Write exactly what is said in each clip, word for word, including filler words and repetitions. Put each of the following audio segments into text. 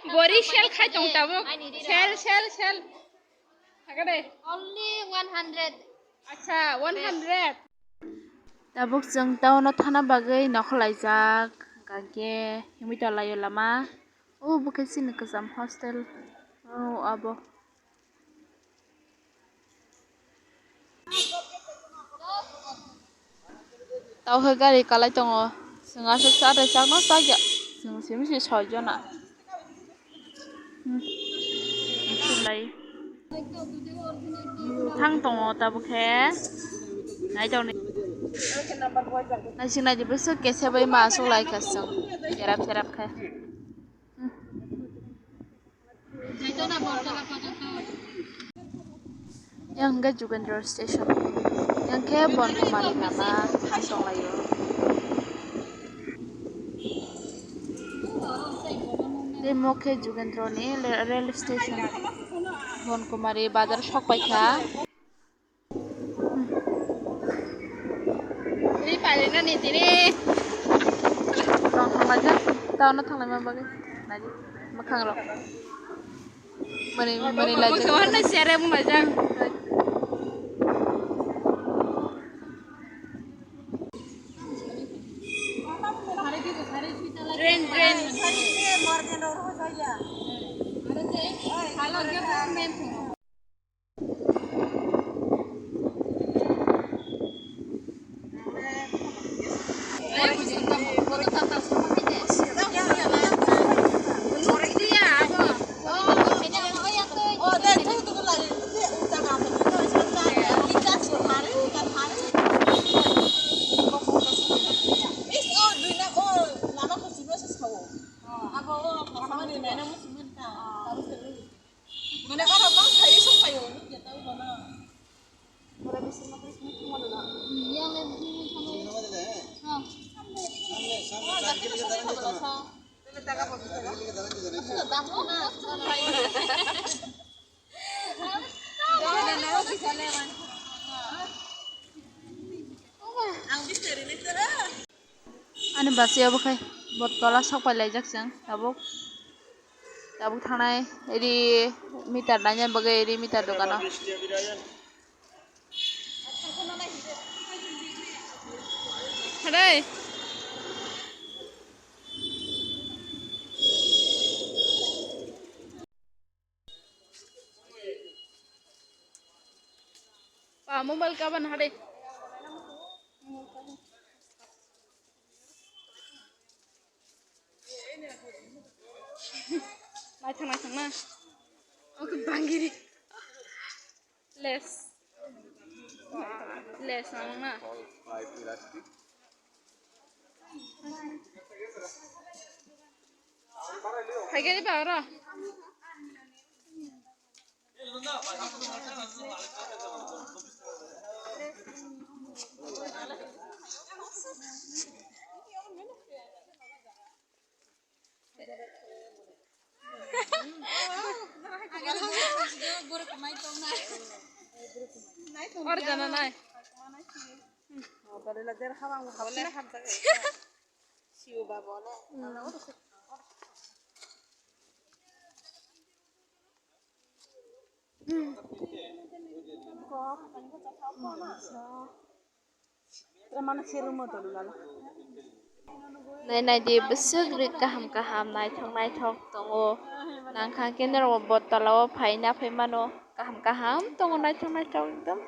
Bori sell khai tong tabuk. Sell, sell, sell. Thaka de. Only one hundred. Acha, one hundred. Tabuk chwng town o thana bagwi nokhorlaijak. Hwnkhe himwi tonglaio lama. O bo khe chini kwcham hostel. O abo. Tao khe gari kalai tongo. Chwng aswk cha tei chakno chakya. Chwng simi se soi jona. Hmm. Chulai. Thang tongo tabuk khe. Nai tongni. Naising naidi bwswk kesa bai ma aswk lai kha chwng. Serap serap khe. Hmm. Yang hwnkhe Jugendra station. Yang khe Bon Kumari lama thang tonglaio. Tei mo khe Jugendra ni le-, rail station. Bon Kumari bazar sok paikha. Ri pare na ni tini. Tong thanglaijak, town o thanglaima bagwi. Naidi, mwkhang rok. Mani, mani laijak. Mwkhang rok na sere mwlaijak. Train, train. Mane oro mang khaio sok khaio, nukya tau bono. Ora bisi ma kris mukhu mano na. Yang le bisi ma khaio. Samne, samne, samne, samne, samne, samne. Tele taka bo, taka. Damu na. Ang bisi rini tera. Ani basi obo khai bo tola sok pai laijak chwng tabuk, tabuk thangnai ri meter naina bagwi ri meter dogano. Hwrwi. Pa mobile kaban hade. Naithok naithok na. Oke bangiri. Less. Less ang na. Haigari ba oro. Or jana nai. Nai nai di bwswk ri kaham kaham naithok naithok tongo. Nangkha khe norok bo tola o phai naphai mano, kaham kaham tongo naithok naithok ekdom.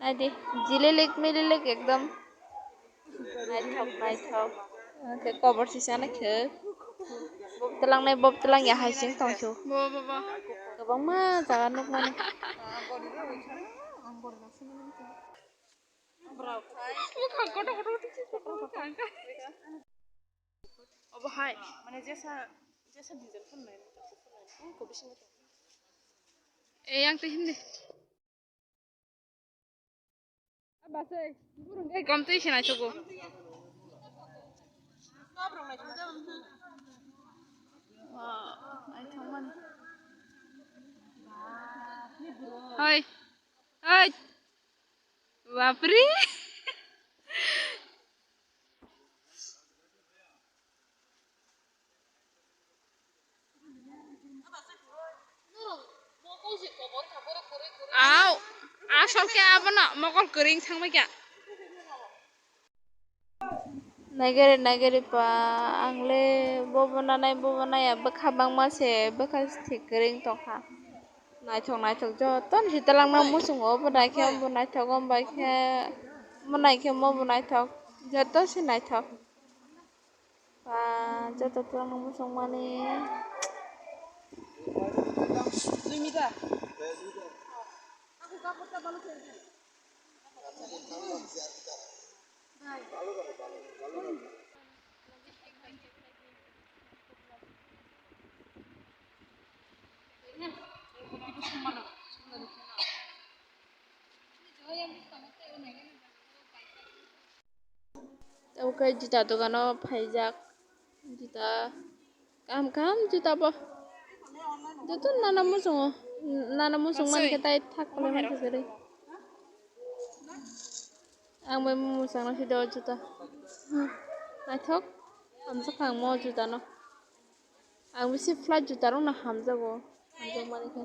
Naidi, jililik mililik ekdom. Naithok, naithok. Hwnkhe kobor sisa naikhe. Bob twlang nai, bob twlang ya hai sing tongkhe. Bo, bo, bo. Kwbangma jaga nukmani. Obo hai, mane jesa, jesa design khlai nai, kobor sisa. Eh, yang tei hindi. Abasai, burung gai gom twi se naithogo. Wow, naithokmani. Hoi, hoi. Bapre. Au, asol khe abono mokol kwrwing thangbai kha. Naigari naigari pa, ang le bobo nanai, bobo naiya, bwkha bangma se, bwkha se kwrwing tongkha. Naithok naithok joto ni se twlangna muchungo, obo naikhe obo naithok, omo bai khe omo naikhe omo bo naithok, joto se naithok. Ba, joto twlangno muchungmani. Tabuk khe juta dogano phaijak, juta kaham kaham juta bo, joto nana muchungo, nana muchung mankhe tai thak kwlai mankha kwrwi. Ang bai muchungno sidi o juta, naithok hamjakha ang o jutano, ang bisi flat juta rokno hamjago, hamjakmani khe.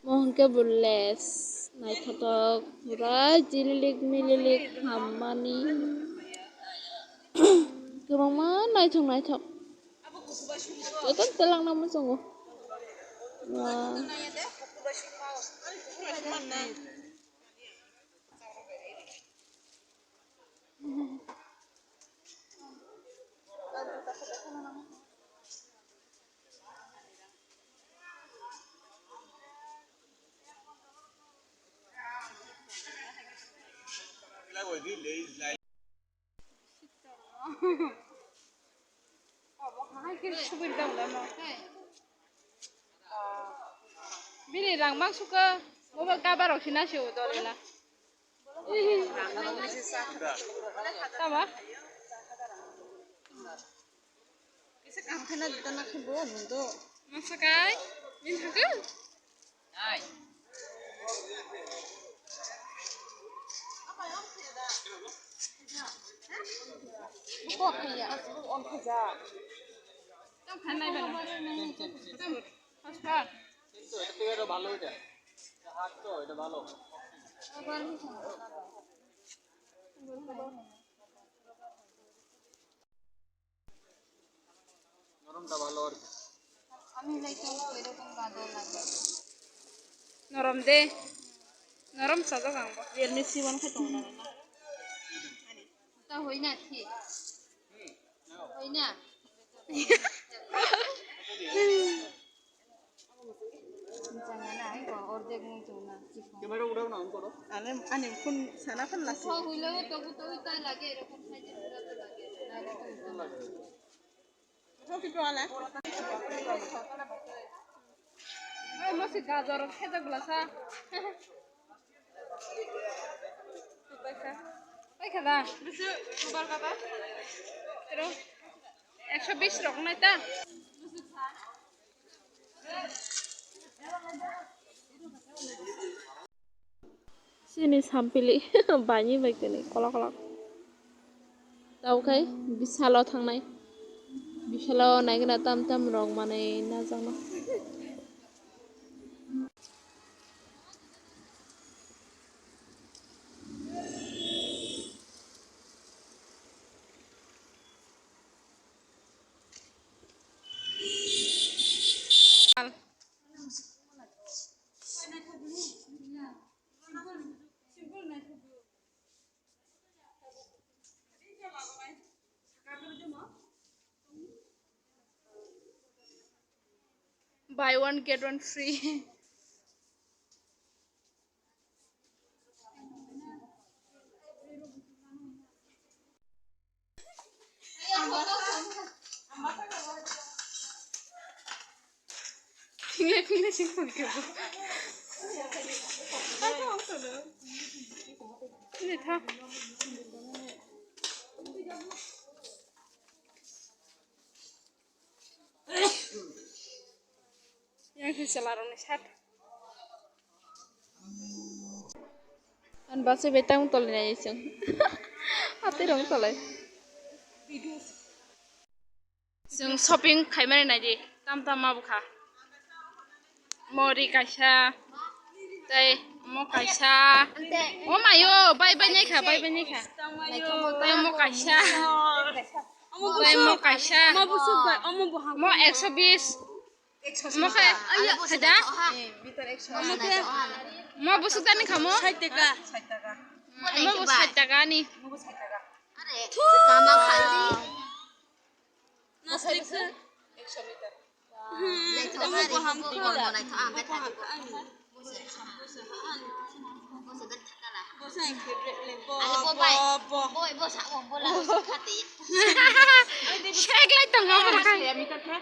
Mo hwnkhe bo les naithothok, pura jililik mililik hammani. Kwbangma naithok naithok. Jotono twlangna muchungo. Wah. Bini rang mak suka mobile cover rok sina se o dol ela. Tama? Kisa kam khana dita na khe bo mundo. Masakai, min hakan? Nai. Ko khaya, on khaja. Tam khanai bana. Tam, first part. কিন্তু এটা থেকে এটা ভালো এটা। এটা হার্ড তো, এটা ভালো। নরমটা ভালো আর কি। আমি লাইক এরকম বাদল লাগে। নরম দে। নরম সাজা গাঙ্গ। Realme C one khe tong na na. Ta hoi na thi. Hoi na. Ani, ani phone sana phone lasi. Oi, masi gajor khejak bwlasa. Paikha da. Ero, ekso bish rok nai ta. Chini sampili baini bai tini kolok kolok. Tabuk khai bisalo thangnai. Bisalo naigwna tam tam rok manwi najakno. Buy one, get one free. Thinglai thinglai sing tong khe bo. Tini tha. Yang khe chwla rokni sat. Ang basi bai tang tolwi nai chwng. Atwi rong tolai. Chwng shopping khaimani naidi, tam tam ma bwkha. Mori kaisa, tei omo kaisa. O mayo, bai bai nai kha, bai bai nai kha. Tei omo kaisa. Tei omo kaisa. Omo ekso bis. Omo khe, khaida? Omo bwswk dani kha mo? Sait taka. Omo bo sait taka ni. Thuu. Ekso meter. Omo bo hamkha. Bo hamkha ani. Bo sa ang favorite le. Bo, bo, bo. Seklai tongo omo khe. Saya meter khe.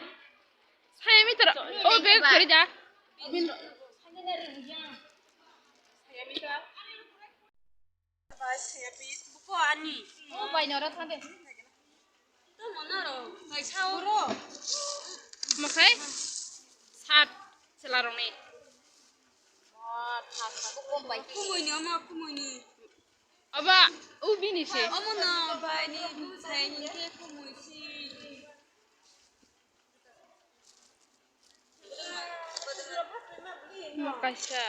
Saya meter. Oh, bel kori da. Saya meter. Bai, saya pis. Buko ani. Oh, bai, noro thang de. To monaro, bai sao ro. Mokhai? Sat, chwla rokni. Kumui ni, omo kumui ni. Aba, ubini se. Omo no, bai ni, bu sai ni, ke kumui si. Mo kaisa.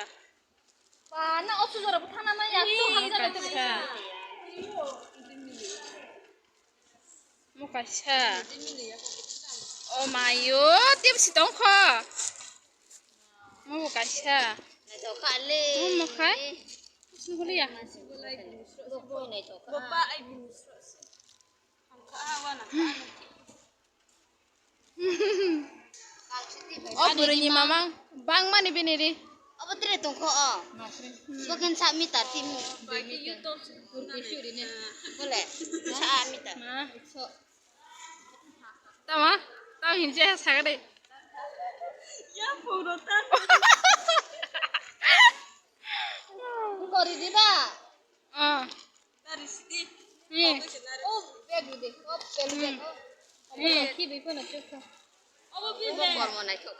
Ba, na osu jora bo thana ma ya, to hamjak kaisa. Mo kaisa. O mayo, tip si tong kho. Mo bo kaisa. Naithok kha le. Mo mo khai. Suguli ya. Bo koi naithok kha. Bo ba ai bini sro se. Ang kha ha wa na kha na. O bwrwini mamang bangmani bini ri. Obo tere tongkho o. Bo khe sa meter timi. Bole, sa meter. Tama, tama hinse sagade. Ya puro tan. Kori diba? Ah. Dari sini. Ni. Oh, bag deh. Oh, bag. Hmm. Oh, ni. Ki bi ko na chukha. Oh, bi bag. Kormo naithok.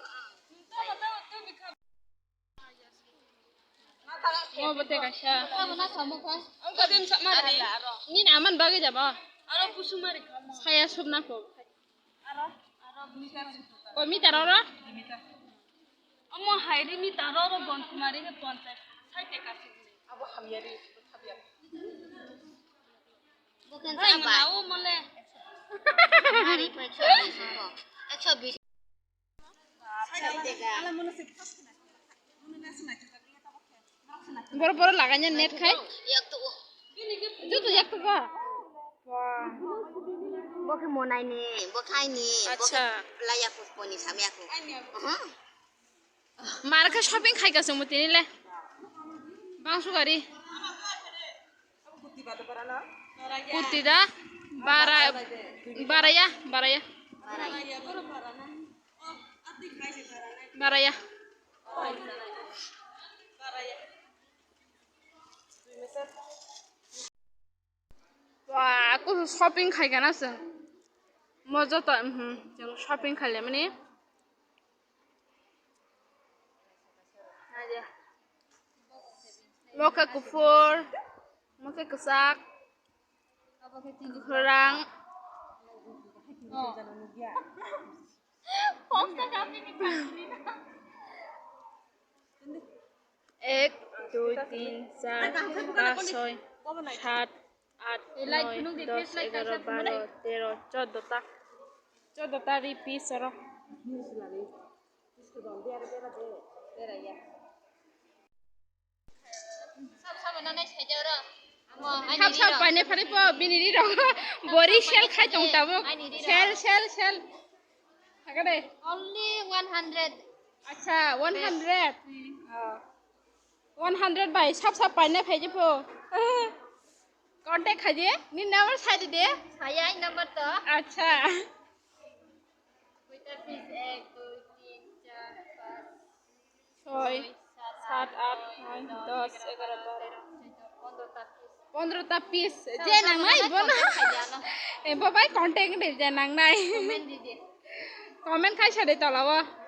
Oh, bote kaisa. Abo na kamo ka. Ang ka din sa mari. Ni na aman bagwi jabo. Aro pusu mari kamo. Saya sub na ko. Aro, aro meter. Koi meter oro? Omo hai ri meter oro bon kumari ke ponchas. Sai te kasi. Abo hamya ri, hamya. Bukan hai mana o mole. Hari ko ekso bis ko. Ekso bis. Sai te ka. Boro boro laganya net khai. Yak to. Jutu yak to ka. Wah. Bo khe monai ni, bo khai ni, bo khe acha. Laya ko poni samya ko. Aha. Mar khe shopping khai ka sumo tini le. Bang sugari. Kurti da bara, baraya, baraya. Baraya. Wah, aku shopping khai gana chwng. Mo joto, mhm, chwng shopping khai lemani. Mo khe kuphur, mo khe kwchak, kwkhwrang. Ek, dui, tin, char, pas, soi, sat, at, noi, dos, egaro, baro, tero, choddo ta. Choddo ta ri piece oro. Sab sab paine phari po bini ri rok bori sell khai tong tabuk. Sell, sell, sell. Thaka de. Only one hundred. Acha, one hundred. Oh. One hundred bai sab sab paine phai je po. Contact khai de. Ni number sai de. Saya number to. Acha. Koita piece? Ek, dui, tin, char, pas, soi, sat, at, noi, dos, egaro, baro. Pondro ta piece. Pondro ta piece. Je nangnai bono. E bo bai contact de je nangnai. Comment khai sa de tola o.